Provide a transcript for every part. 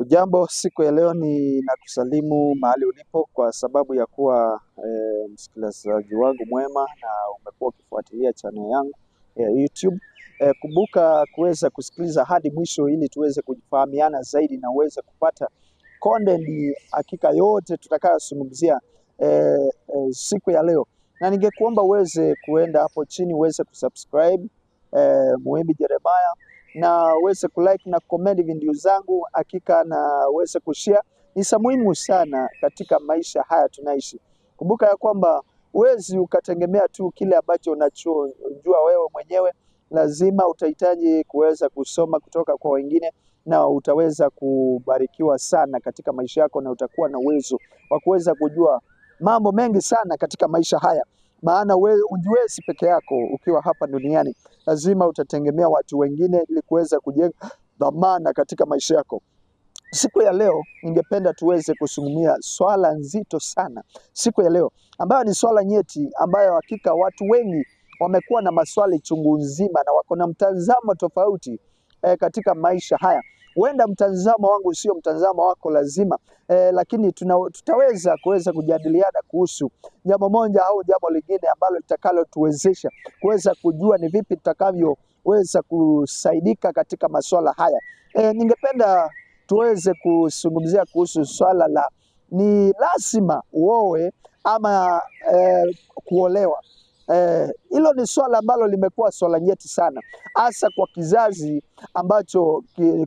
Ujambo, siku ya leo ni nakusalimu mahali ulipo kwa sababu ya kuwa msikilizaji wangu mwema na umekuwa ukifuatilia channel yangu ya YouTube. Kumbuka kuweza kusikiliza hadi mwisho ili tuweze kufahamiana zaidi na uweze kupata content hakika yote tutakayozungumzia siku ya leo, na ningekuomba uweze kuenda hapo chini uweze kusubscribe Muhimbi Jeremiah na uweze kulike na comment video zangu hakika, na uweze kushare. Ni za muhimu sana katika maisha haya tunaishi. Kumbuka ya kwamba huwezi ukategemea tu kile ambacho unachojua wewe mwenyewe, lazima utahitaji kuweza kusoma kutoka kwa wengine na utaweza kubarikiwa sana katika maisha yako, na utakuwa na uwezo wa kuweza kujua mambo mengi sana katika maisha haya, maana wewe hujiwezi peke yako ukiwa hapa duniani, lazima utategemea watu wengine ili kuweza kujenga dhamana katika maisha yako. Siku ya leo ningependa tuweze kuzungumzia swala nzito sana siku ya leo, ambayo ni swala nyeti, ambayo hakika watu wengi wamekuwa na maswali chungu nzima na wako na mtazamo tofauti katika maisha haya. Huenda mtazamo wangu sio mtazamo wako lazima lakini tutaweza kuweza kujadiliana kuhusu jambo moja au jambo lingine ambalo litakalotuwezesha kuweza kujua ni vipi tutakavyoweza kusaidika katika masuala haya. Ningependa tuweze kuzungumzia kuhusu swala la ni lazima uoe ama kuolewa. Hilo ni swala ambalo limekuwa swala nyeti sana, hasa kwa kizazi ambacho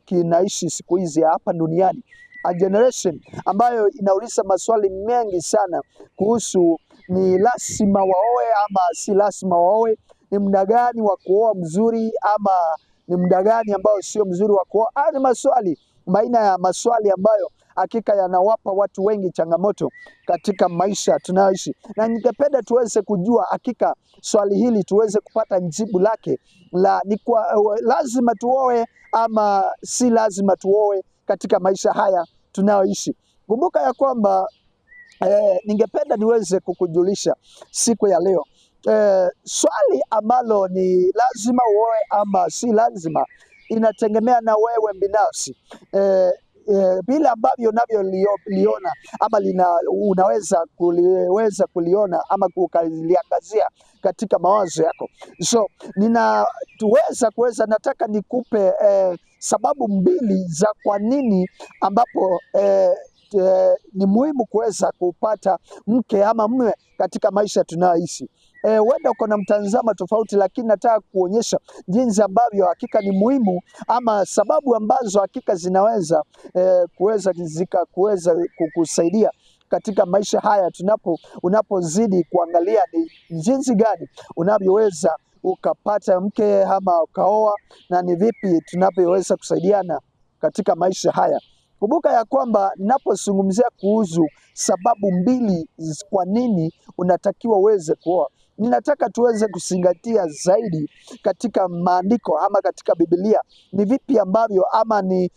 kinaishi siku hizi hapa duniani, a generation ambayo inauliza maswali mengi sana kuhusu ni lazima waoe ama si lazima waoe, ni muda gani wa kuoa mzuri ama ni muda gani ambao sio mzuri wa kuoa. Ni maswali baina ya maswali ambayo hakika yanawapa watu wengi changamoto katika maisha tunayoishi, na ningependa tuweze kujua hakika swali hili tuweze kupata jibu lake la ni kwa, lazima tuoe ama si lazima tuoe katika maisha haya tunayoishi. Kumbuka ya kwamba ningependa niweze kukujulisha siku ya leo swali ambalo ni lazima uoe ama si lazima inategemea na wewe binafsi vile ambavyo unavyoliona ama unaweza kuliweza kuliona ama kukaliangazia katika mawazo yako. So ninatuweza kuweza, nataka nikupe sababu mbili za kwa nini ambapo ni muhimu kuweza kupata mke ama mume katika maisha tunayoishi. Huenda uko na mtazamo tofauti, lakini nataka kuonyesha jinsi ambavyo hakika ni muhimu ama sababu ambazo hakika zinaweza kuweza zika kuweza kukusaidia katika maisha haya unapozidi kuangalia ni jinsi gani unavyoweza ukapata mke ama ukaoa na ni vipi tunavyoweza kusaidiana katika maisha haya. Kumbuka ya kwamba ninapozungumzia kuhusu sababu mbili kwa nini unatakiwa uweze kuoa, ninataka tuweze kuzingatia zaidi katika maandiko ama katika Biblia ni vipi ambavyo ama ni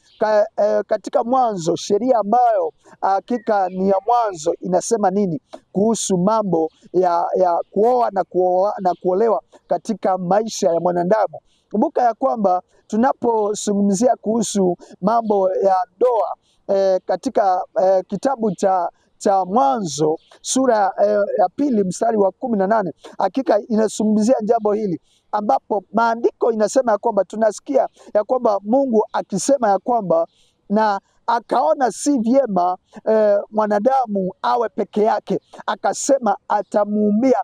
katika Mwanzo, sheria ambayo hakika ni ya mwanzo inasema nini kuhusu mambo ya kuoa na kuolewa katika maisha ya mwanadamu. Kumbuka ya kwamba tunapozungumzia kuhusu mambo ya ndoa katika kitabu cha Mwanzo sura ya 2 mstari wa 18 hakika inazungumzia jambo hili, ambapo maandiko inasema ya kwamba tunasikia ya kwamba Mungu akisema ya kwamba na akaona si vyema mwanadamu awe peke yake, akasema atamuumbia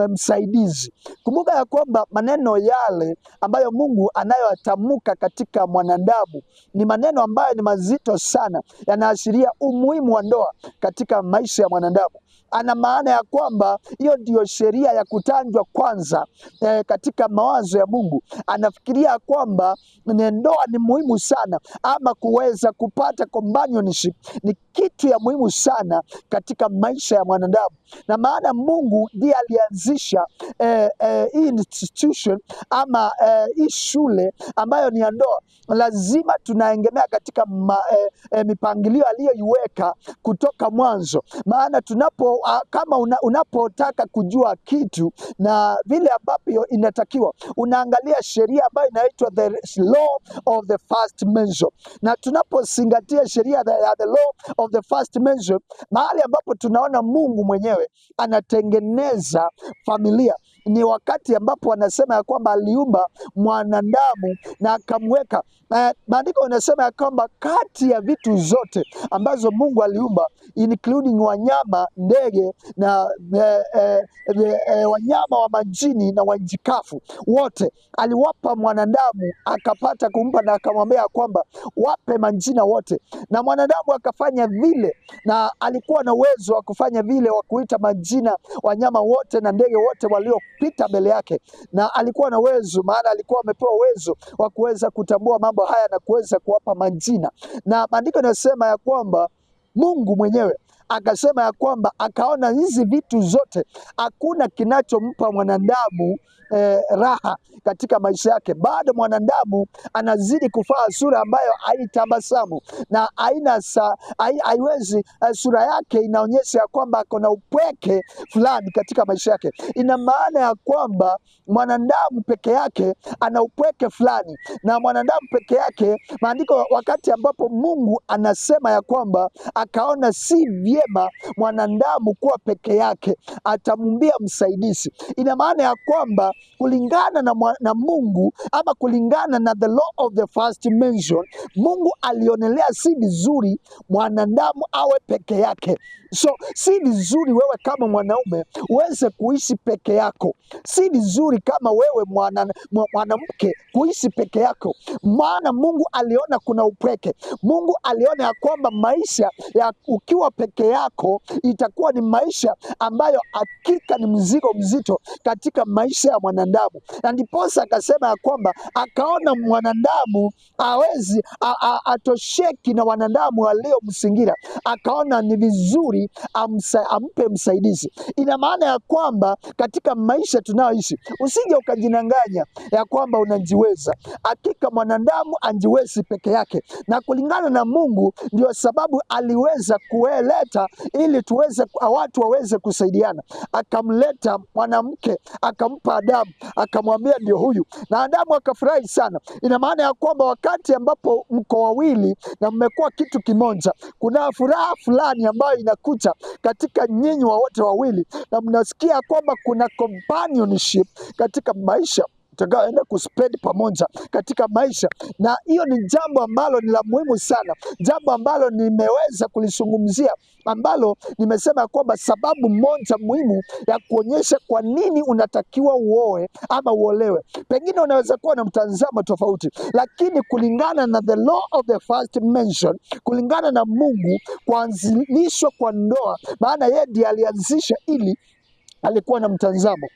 msaidizi. Kumbuka ya kwamba maneno yale ambayo Mungu anayoyatamka katika mwanadamu ni maneno ambayo ni mazito sana, yanaashiria umuhimu wa ndoa katika maisha ya mwanadamu. Ana maana ya kwamba hiyo ndiyo sheria ya kutajwa kwanza katika mawazo ya Mungu. Anafikiria kwamba ndoa ni muhimu sana, ama kuweza kupata companionship ni kitu ya muhimu sana katika maisha ya mwanadamu, na maana Mungu ndiye alianzisha hii institution ama hii shule ambayo ni ya ndoa. Lazima tunaegemea katika mipangilio aliyoiweka kutoka mwanzo, maana tunapo Kama unapotaka kujua kitu na vile ambavyo inatakiwa, unaangalia sheria ambayo inaitwa the law of the first mention, na tunapozingatia sheria ya the law of the first mention, mahali ambapo tunaona Mungu mwenyewe anatengeneza familia ni wakati ambapo anasema ya kwamba aliumba mwanadamu na akamweka. Maandiko yanasema ya kwamba kati ya vitu zote ambazo Mungu aliumba including wanyama, ndege na wanyama wa majini na wa nchi kavu, wote aliwapa mwanadamu, akapata kumpa na akamwambia ya kwamba wape majina wote, na mwanadamu akafanya vile, na alikuwa na uwezo wa kufanya vile, wa kuita majina wanyama wote na ndege wote waliopita mbele yake, na alikuwa na uwezo, maana alikuwa amepewa uwezo wa kuweza kutambua mambo haya na kuweza kuwapa majina. Na maandiko yanasema ya kwamba Mungu mwenyewe akasema ya kwamba akaona hizi vitu zote hakuna kinachompa mwanadamu raha katika maisha yake. Bado mwanadamu anazidi kuvaa sura ambayo haitabasamu na haina haiwezi sura yake inaonyesha ya kwamba ako na upweke fulani katika maisha yake. Ina maana ya kwamba mwanadamu peke yake ana upweke fulani, na mwanadamu peke yake, maandiko, wakati ambapo Mungu anasema ya kwamba akaona si vyema mwanadamu kuwa peke yake, atamuumbia msaidizi. Ina maana ya kwamba kulingana na Mungu ama kulingana na the law of the first mention, Mungu alionelea si vizuri mwanadamu awe peke yake. So si vizuri wewe kama mwanaume uweze kuishi peke yako. Si vizuri kama wewe mwanamke kuishi peke yako, maana Mungu aliona kuna upweke. Mungu aliona ya kwamba maisha ya ukiwa peke yako itakuwa ni maisha ambayo hakika ni mzigo mzito katika maisha ya mwanadamu, na ndiposa akasema ya kwamba akaona mwanadamu hawezi atosheki na wanadamu waliomzingira, akaona ni vizuri ampe msaidizi. Ina maana ya kwamba katika maisha tunayoishi usije ukajidanganya ya kwamba unajiweza. Hakika mwanadamu anjiwezi peke yake, na kulingana na Mungu ndio sababu aliweza kueleta ili tuweze watu waweze kusaidiana. Akamleta mwanamke akampa Adamu, akamwambia ndio huyu, na Adamu akafurahi sana. Ina maana ya kwamba wakati ambapo mko wawili na mmekuwa kitu kimoja, kuna furaha fulani ambayo inakuja katika nyinyi wote wawili, na mnasikia kwamba kuna companionship katika maisha tutakayoenda kuspend pamoja katika maisha, na hiyo ni jambo ambalo ni la muhimu sana, jambo ambalo nimeweza kulizungumzia, ambalo nimesema kwamba sababu moja muhimu ya kuonyesha kwa nini unatakiwa uoe ama uolewe. Pengine unaweza kuwa na mtazamo tofauti, lakini kulingana na the law of the first mention, kulingana na Mungu, kuanzilishwa kwa ndoa, maana yeye ndiye alianzisha, ili alikuwa na mtazamo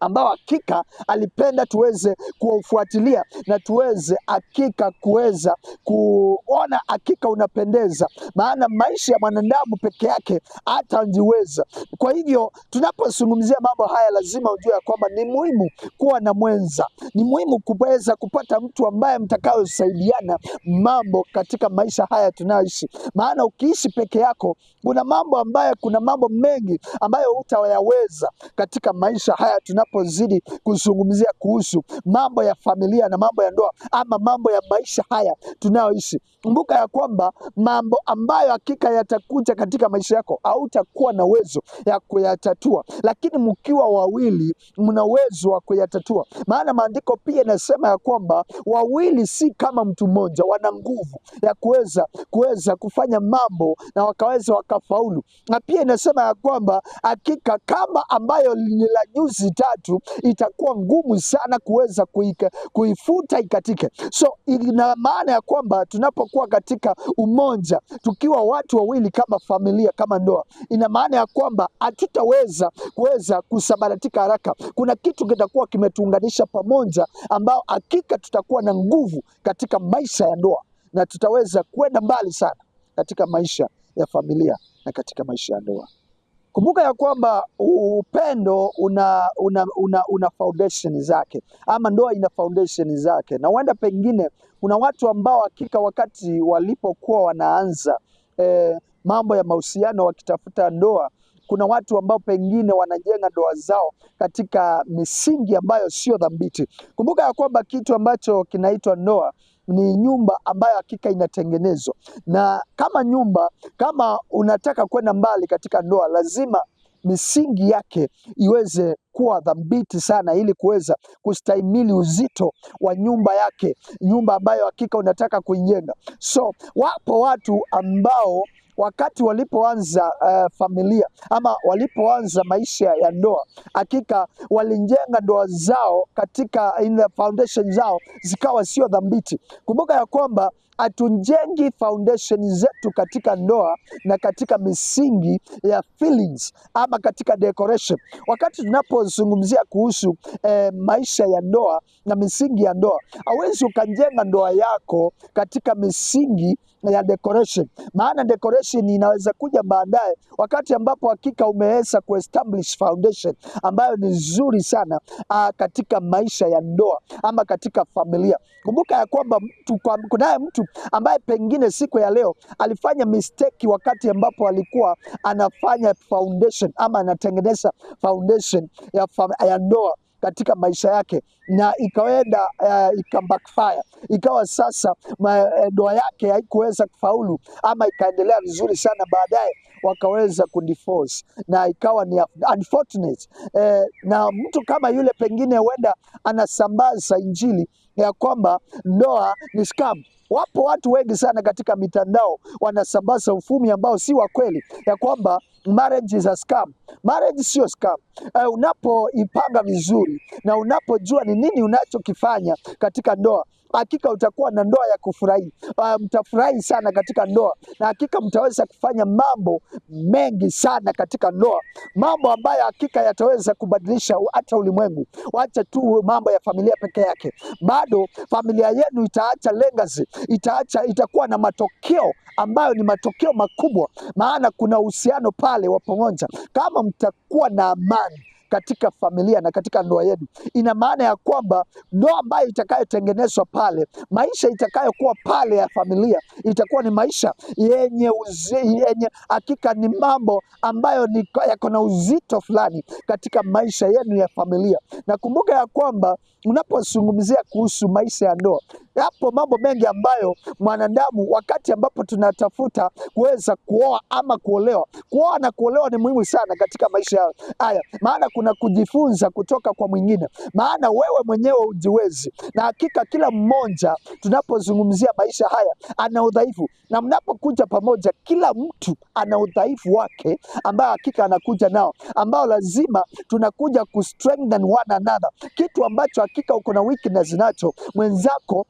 ambao hakika alipenda tuweze kuufuatilia na tuweze hakika kuweza kuona hakika unapendeza, maana maisha ya mwanadamu peke yake hatajiweza. Kwa hivyo tunapozungumzia mambo haya, lazima ujue ya kwamba ni muhimu kuwa na mwenza, ni muhimu kuweza kupata mtu ambaye mtakayosaidiana mambo katika maisha haya tunayoishi, maana ukiishi peke yako kuna mambo ambayo, kuna mambo mengi ambayo hutayaweza katika maisha haya tunapozidi kuzungumzia kuhusu mambo ya familia na mambo ya ndoa ama mambo ya maisha haya tunayoishi. Kumbuka ya kwamba mambo ambayo hakika yatakuja katika maisha yako hautakuwa na uwezo ya kuyatatua, lakini mkiwa wawili mna uwezo wa kuyatatua, maana maandiko pia inasema ya kwamba wawili si kama mtu mmoja, wana nguvu ya kuweza kufanya mambo na wakaweza wakafaulu. Na pia inasema ya kwamba hakika kamba ambayo ni la nyuzi tatu itakuwa ngumu sana kuweza kuifuta ikatike. So ina maana ya kwamba tunapokuwa katika umoja, tukiwa watu wawili kama familia, kama ndoa, ina maana ya kwamba hatutaweza kuweza kusambaratika haraka. Kuna kitu kitakuwa kimetuunganisha pamoja, ambao hakika tutakuwa na nguvu katika maisha ya ndoa na tutaweza kwenda mbali sana katika maisha ya familia na katika maisha ya ndoa. Kumbuka ya kwamba upendo una foundation zake, ama ndoa ina foundation zake, na huenda pengine kuna watu ambao hakika wakati walipokuwa wanaanza mambo ya mahusiano wakitafuta ndoa, Kuna watu ambao pengine wanajenga ndoa zao katika misingi ambayo sio dhabiti. Kumbuka ya kwamba kitu ambacho kinaitwa ndoa ni nyumba ambayo hakika inatengenezwa, na kama nyumba, kama unataka kwenda mbali katika ndoa, lazima misingi yake iweze kuwa dhabiti sana, ili kuweza kustahimili uzito wa nyumba yake, nyumba ambayo hakika unataka kuijenga. So wapo watu ambao wakati walipoanza familia ama walipoanza maisha ya ndoa, hakika walijenga ndoa zao katika in the foundation zao zikawa sio dhabiti. Kumbuka ya kwamba hatujengi foundation zetu katika ndoa na katika misingi ya feelings ama katika decoration. Wakati tunapozungumzia kuhusu maisha ya ndoa na misingi ya ndoa, hauwezi ukajenga ndoa yako katika misingi ya decoration, maana decoration inaweza kuja baadaye, wakati ambapo hakika umeweza kuestablish foundation ambayo ni nzuri sana katika maisha ya ndoa ama katika familia. Kumbuka ya kwamba kunaye mtu ambaye pengine siku ya leo alifanya mistake wakati ambapo alikuwa anafanya foundation ama anatengeneza foundation ya ndoa katika maisha yake na ikaenda ika backfire, ikawa sasa ndoa yake haikuweza kufaulu ama ikaendelea vizuri sana, baadaye wakaweza kudivorce na ikawa ni unfortunate. Na mtu kama yule pengine huenda anasambaza injili ya kwamba ndoa ni scam. Wapo watu wengi sana katika mitandao wanasambaza uvumi ambao si wa kweli, ya kwamba marriage is a scam. Marriage sio scam. Unapoipanga vizuri na unapojua ni nini unachokifanya katika ndoa, hakika utakuwa na ndoa ya kufurahi. Mtafurahi sana katika ndoa na hakika mtaweza kufanya mambo mengi sana katika ndoa, mambo ambayo hakika yataweza kubadilisha hata ulimwengu. Wacha tu mambo ya familia peke yake, bado familia yenu itaacha legacy, itakuwa na matokeo ambayo ni matokeo makubwa, maana kuna uhusiano pale wa pamoja. Kama mtakuwa na amani katika familia na katika ndoa yenu, ina maana ya kwamba ndoa ambayo itakayotengenezwa pale, maisha itakayokuwa pale ya familia itakuwa ni maisha yenye hakika ni mambo ambayo ni yako na uzito fulani katika maisha yenu ya familia. Na kumbuka ya kwamba unapozungumzia kuhusu maisha ya ndoa, yapo mambo mengi ambayo mwanadamu, wakati ambapo tunatafuta kuweza kuoa ama kuolewa, kuoa na kuolewa ni muhimu sana katika maisha haya, maana kuna kujifunza kutoka kwa mwingine, maana wewe mwenyewe hujiwezi, na hakika kila mmoja tunapozungumzia maisha haya ana udhaifu, na mnapokuja pamoja, kila mtu ana udhaifu wake ambayo hakika anakuja nao, ambao lazima tunakuja ku strengthen one another. Kitu ambacho hakika uko na weakness nacho, mwenzako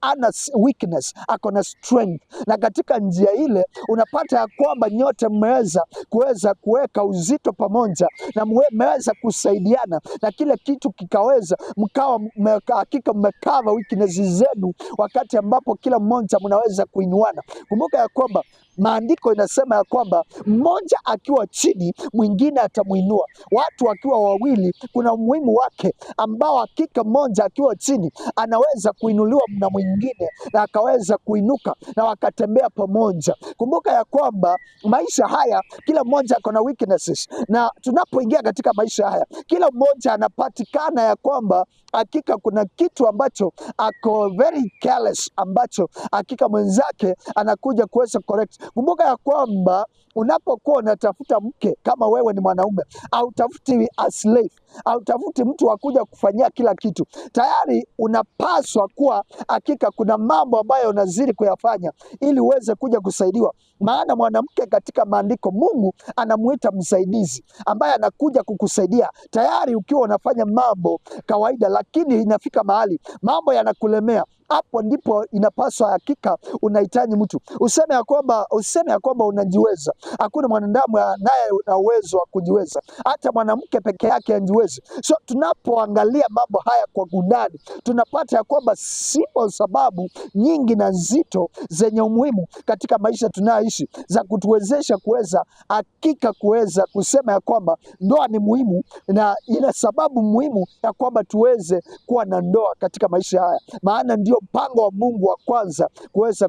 ana weakness, ako na strength, na katika njia ile unapata ya kwamba nyote mmeweza kuweza kuweka uzito pamoja na mmeweza kusaidiana na kile kitu kikaweza mkawa hakika mmecover weakness zenu, wakati ambapo kila mmoja mnaweza kuinuana. Kumbuka ya kwamba maandiko inasema ya kwamba mmoja akiwa chini mwingine atamuinua. Watu wakiwa wawili, kuna umuhimu wake ambao hakika mmoja akiwa chini anaweza kuinuliwa na mwingine na akaweza kuinuka na wakatembea pamoja. Kumbuka ya kwamba maisha haya kila mmoja ako na weaknesses, na tunapoingia katika maisha haya kila mmoja anapatikana ya kwamba hakika kuna kitu ambacho ako very careless, ambacho hakika mwenzake anakuja kuweza correct. Kumbuka ya kwamba unapokuwa unatafuta mke, kama wewe ni mwanaume, hautafuti a slave, hautafuti mtu wa kuja kufanyia kila kitu. Tayari unapaswa kuwa hakika kuna mambo ambayo unazidi kuyafanya ili uweze kuja kusaidiwa. Maana mwanamke katika maandiko Mungu anamuita msaidizi ambaye anakuja kukusaidia tayari ukiwa unafanya mambo kawaida, lakini inafika mahali mambo yanakulemea. Hapo ndipo inapaswa hakika unahitaji mtu. Useme ya kwamba unajiweza. Hakuna mwanadamu anaye na uwezo wa kujiweza, hata mwanamke peke yake hajiwezi. So tunapoangalia mambo haya kwa undani, tunapata ya kwamba sipo sababu nyingi na nzito zenye umuhimu katika maisha tunayoishi za kutuwezesha kuweza hakika kuweza kusema ya kwamba ndoa ni muhimu na ina sababu muhimu ya kwamba tuweze kuwa na ndoa katika maisha haya, maana ndio ndio mpango wa Mungu wa kwanza kuweza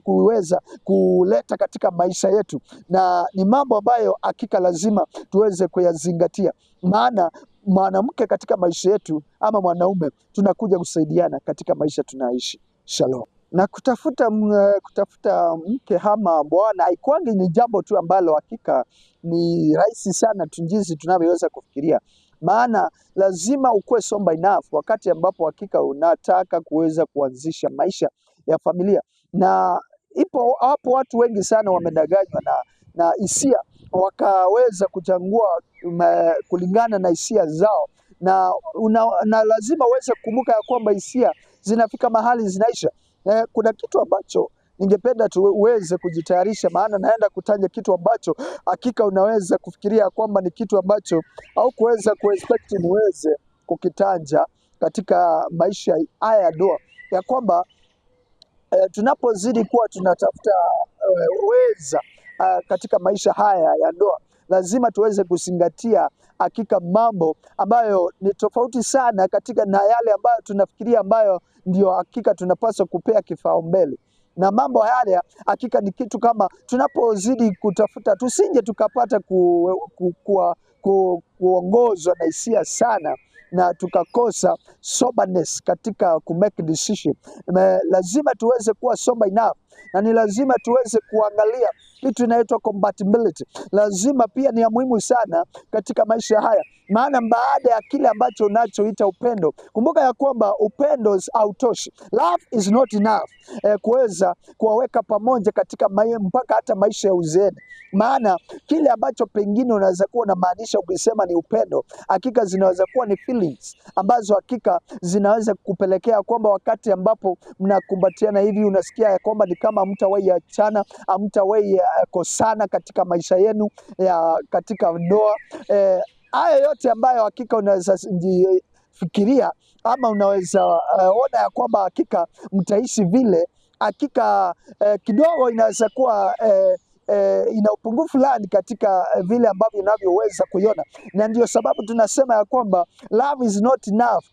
kuleta katika maisha yetu, na ni mambo ambayo hakika lazima tuweze kuyazingatia, maana mwanamke katika maisha yetu ama mwanaume tunakuja kusaidiana katika maisha tunaishi. Shalom. Na kutafuta mke ama bwana haikuangi ni jambo tu ambalo hakika ni rahisi sana jinsi tunavyoweza kufikiria, maana lazima ukuwe sober enough wakati ambapo hakika unataka kuweza kuanzisha maisha ya familia. Na ipo hapo watu wengi sana wamedanganywa na hisia, wakaweza kuchagua kulingana na hisia zao na lazima uweze kukumbuka ya kwamba hisia zinafika mahali zinaisha. Kuna kitu ambacho ningependa tuweze kujitayarisha, maana naenda kutaja kitu ambacho hakika unaweza kufikiria kwamba ni kitu ambacho au kuweza kuexpect niweze kukitaja katika maisha haya ya ndoa, ya kwamba tunapozidi kuwa tunatafuta weza katika maisha haya ya ndoa, lazima tuweze kuzingatia hakika mambo ambayo ni tofauti sana katika na yale ambayo tunafikiria ambayo ndio hakika tunapaswa kupea kipaumbele. Na mambo haya hakika ni kitu kama tunapozidi kutafuta, tusije tukapata kuongozwa na hisia sana na tukakosa soberness katika ku make decision. Lazima tuweze kuwa sober enough na ni lazima tuweze kuangalia kitu inaitwa compatibility. Lazima pia ni ya muhimu sana katika maisha haya, maana baada ya kile ambacho unachoita upendo, kumbuka ya kwamba upendo hautoshi. Love is not enough kuweza kuwaweka pamoja katika mpaka hata maisha ya uzeeni. Maana kile ambacho pengine unaweza kuwa unamaanisha ukisema ni upendo, hakika zinaweza kuwa ni feelings ambazo hakika zinaweza kupelekea kwamba wakati ambapo mnakumbatiana hivi unasikia ya kwamba ni kama hamtawahi achana, hamtawahi kosana katika maisha yenu ya katika ndoa. Haya yote ambayo hakika unaweza fikiria ama unaweza ona ya kwamba hakika mtaishi vile, hakika kidogo inaweza kuwa ina upungufu fulani katika vile ambavyo unavyoweza kuiona, na ndio sababu tunasema ya kwamba love is not enough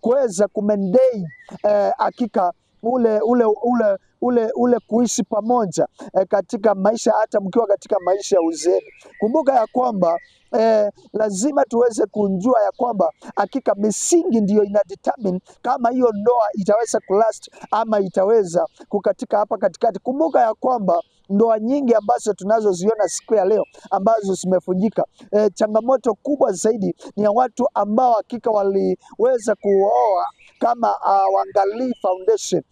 kuweza kumaintain hakika ule kuishi pamoja katika maisha, hata mkiwa katika maisha ya uzeeni. Kumbuka ya kwamba lazima tuweze kujua ya kwamba hakika misingi ndiyo ina determine kama hiyo ndoa itaweza kulast ama itaweza kukatika hapa katikati. Kumbuka ya kwamba ndoa nyingi ambazo tunazoziona siku ya leo ambazo zimevunjika, changamoto kubwa zaidi ni ya watu ambao hakika waliweza kuoa kama hawaangalii foundation.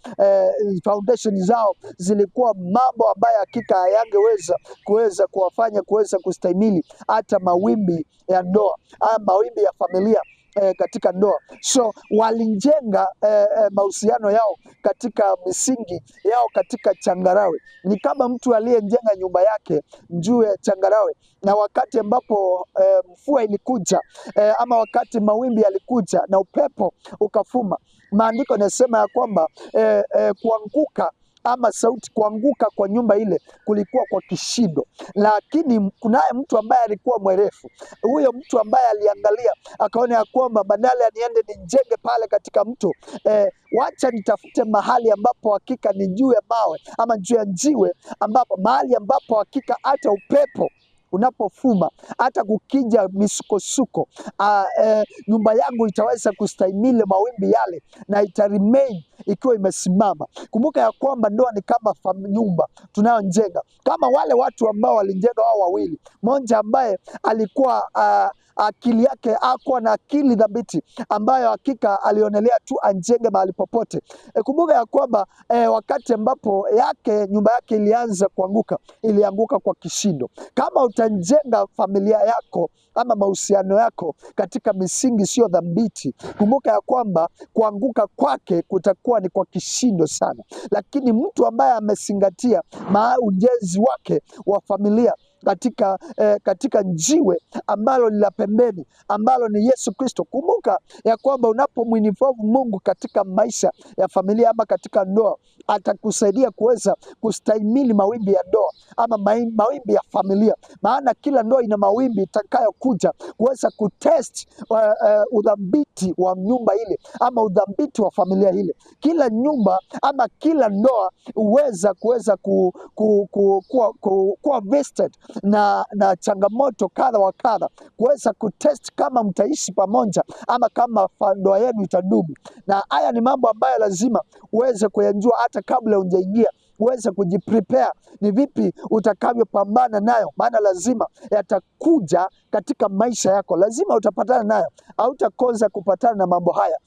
Foundation zao zilikuwa mambo ambayo hakika hayangeweza kuweza kuwafanya kuweza kustahimili hata mawimbi ya ndoa ama mawimbi ya familia katika ndoa. So walijenga mahusiano yao katika misingi yao katika changarawe. Ni kama mtu aliyejenga nyumba yake juu ya changarawe, na wakati ambapo mvua ilikuja ama wakati mawimbi yalikuja na upepo ukavuma, maandiko yanasema ya kwamba kuanguka ama sauti kuanguka kwa nyumba ile kulikuwa kwa kishindo, lakini kunaye mtu ambaye alikuwa mwerevu. Huyo mtu ambaye aliangalia akaona ya kwamba badala ya niende nijenge pale katika mto, wacha nitafute mahali ambapo hakika ni juu ya mawe ama juu ya jiwe, ambapo mahali ambapo hakika hata upepo unapofuma hata kukija misukosuko nyumba yangu itaweza kustahimili mawimbi yale na ita remain ikiwa imesimama. Kumbuka ya kwamba ndoa ni kama nyumba tunayojenga, kama wale watu ambao walijenga wao wawili, mmoja ambaye alikuwa akili yake hakuwa na akili thabiti ambayo hakika alionelea tu ajenge mahali popote. Kumbuka ya kwamba wakati ambapo yake nyumba yake ilianza kuanguka, ilianguka kwa kishindo. Kama utajenga familia yako ama mahusiano yako katika misingi sio thabiti, kumbuka ya kwamba kuanguka kwake kutakuwa ni kwa kishindo sana. Lakini mtu ambaye amezingatia ujenzi wake wa familia katika jiwe ambalo ni la pembeni, ambalo ni Yesu Kristo. Kumbuka ya kwamba unapomuinvolve Mungu katika maisha ya familia ama katika ndoa, atakusaidia kuweza kustahimili mawimbi ya ndoa ama mawimbi ya familia, maana kila ndoa ina mawimbi itakayokuja kuweza kutest udhabiti wa nyumba ile ama udhabiti wa familia ile. Kila nyumba ama kila ndoa huweza kuweza kuwa vested na changamoto kadha wa kadha, kuweza kutest kama mtaishi pamoja ama kama ndoa yenu itadumu. Na haya ni mambo ambayo lazima uweze kuyajua hata kabla hujaingia, uweze kujiprepare ni vipi utakavyopambana nayo, maana lazima yatakuja katika maisha yako, lazima utapatana nayo, hautakosa kupatana na mambo haya.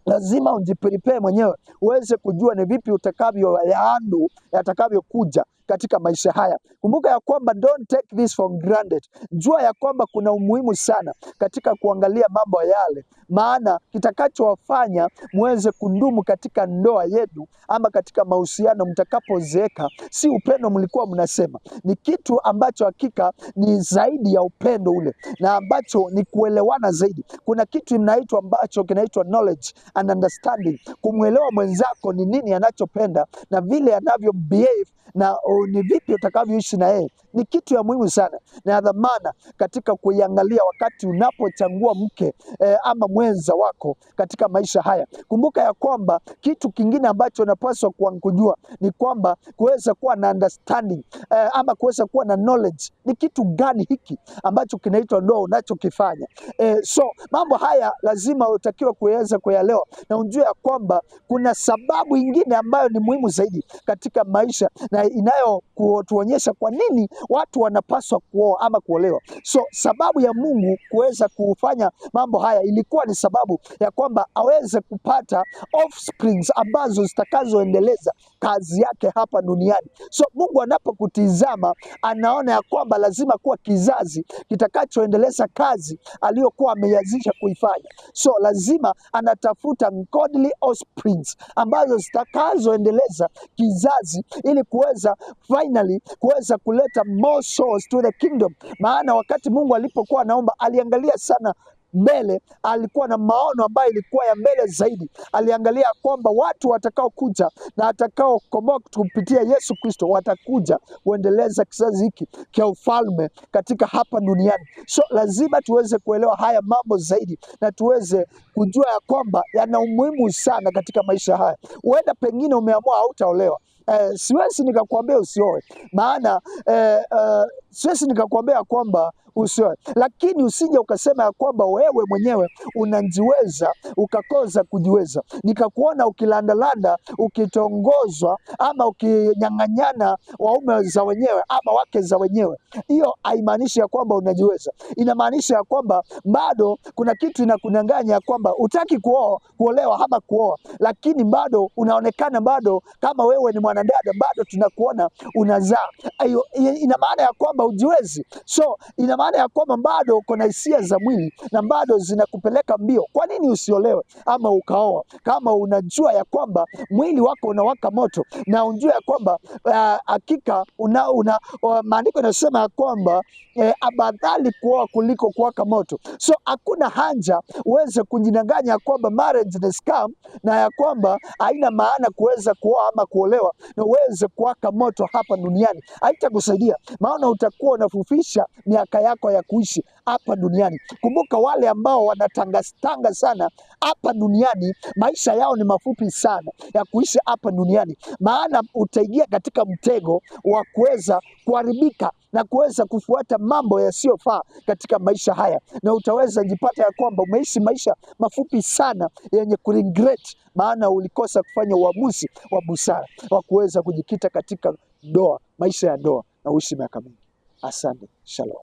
Lazima ujiprepare mwenyewe uweze kujua ni vipi utakavyo yahandle yatakavyokuja katika maisha haya. Kumbuka ya kwamba don't take this for granted. Jua ya kwamba kuna umuhimu sana katika kuangalia mambo yale, maana kitakachowafanya muweze kudumu katika ndoa yenu ama katika mahusiano mtakapozeeka, si upendo mlikuwa mnasema, ni kitu ambacho hakika ni zaidi ya upendo ule na ambacho ni kuelewana zaidi. Kuna kitu inaitwa ambacho kinaitwa knowledge and understanding, kumwelewa mwenzako ni nini anachopenda na vile anavyo behave na ni vipi utakavyoishi na yeye, ni kitu ya muhimu sana na ya dhamana katika kuiangalia wakati unapochagua mke ama mwenza wako katika maisha haya. Kumbuka ya kwamba kitu kingine ambacho unapaswa kujua ni kwamba kuweza kuwa na understanding ama kuweza kuwa na knowledge ni kitu gani hiki ambacho kinaitwa ndoa unachokifanya. So mambo haya lazima utakiwa kuweza kuyaelewa na ujue ya kwamba kuna sababu ingine ambayo ni muhimu zaidi katika maisha na inayotuonyesha kwa nini watu wanapaswa kuoa ama kuolewa. So sababu ya Mungu kuweza kufanya mambo haya ilikuwa ni sababu ya kwamba aweze kupata offsprings ambazo zitakazoendeleza kazi yake hapa duniani. So Mungu anapokutizama anaona ya kwamba lazima kuwa kizazi kitakachoendeleza kazi aliyokuwa ameianzisha kuifanya. So lazima anatafuta godly offsprings ambazo zitakazoendeleza kizazi ili kuweza finally kuweza kuleta more souls to the kingdom. Maana wakati Mungu alipokuwa anaomba aliangalia sana mbele, alikuwa na maono ambayo ilikuwa ya mbele zaidi. Aliangalia kwamba watu watakaokuja na atakaokomboa kupitia Yesu Kristo watakuja kuendeleza kizazi hiki cha ufalme katika hapa duniani. So lazima tuweze kuelewa haya mambo zaidi na tuweze kujua ya kwamba yana umuhimu sana katika maisha haya. Huenda pengine umeamua hautaolewa. Siwezi nikakwambia usioe, maana siwezi nikakwambia kwamba usioe, lakini usije ukasema ya kwamba wewe mwenyewe unajiweza ukakosa kujiweza. Nikakuona ukilandalanda ukitongozwa ama ukinyang'anyana waume za wenyewe ama wake za wenyewe. Hiyo haimaanishi ya kwamba unajiweza, inamaanisha ya kwamba bado kuna kitu inakunyang'anya ya kwamba hutaki kuoa, kuolewa ama kuoa, lakini bado unaonekana bado kama wewe ni mwanadada, bado tunakuona unazaa. Hiyo ina maana ya kwamba hujiwezi. So ina maana ya kwamba bado uko na hisia za mwili na bado zinakupeleka mbio. Kwa nini usiolewe ama ukaoa kama unajua ya kwamba mwili wako unawaka moto na unajua ya kwamba hakika maandiko yanasema ya kwamba afadhali kuoa kuliko kuwaka moto. So hakuna haja uweze kujidanganya ya kwamba marriage ni scam na ya kwamba haina maana kuweza kuoa ama kuolewa na uweze kuwaka moto hapa duniani. Haitakusaidia, maana utakuwa unafufisha miaka yako ya kuishi hapa duniani. Kumbuka wale ambao wanatangatanga sana hapa duniani, maisha yao ni mafupi sana ya kuishi hapa duniani, maana utaingia katika mtego wa kuweza kuharibika na kuweza kufuata mambo yasiyofaa katika maisha haya, na utaweza jipata ya kwamba umeishi maisha mafupi sana yenye kuregret, maana ulikosa kufanya uamuzi wa busara wa kuweza kujikita katika ndoa, maisha ya ndoa na uishi miaka mingi. Asante, shalom.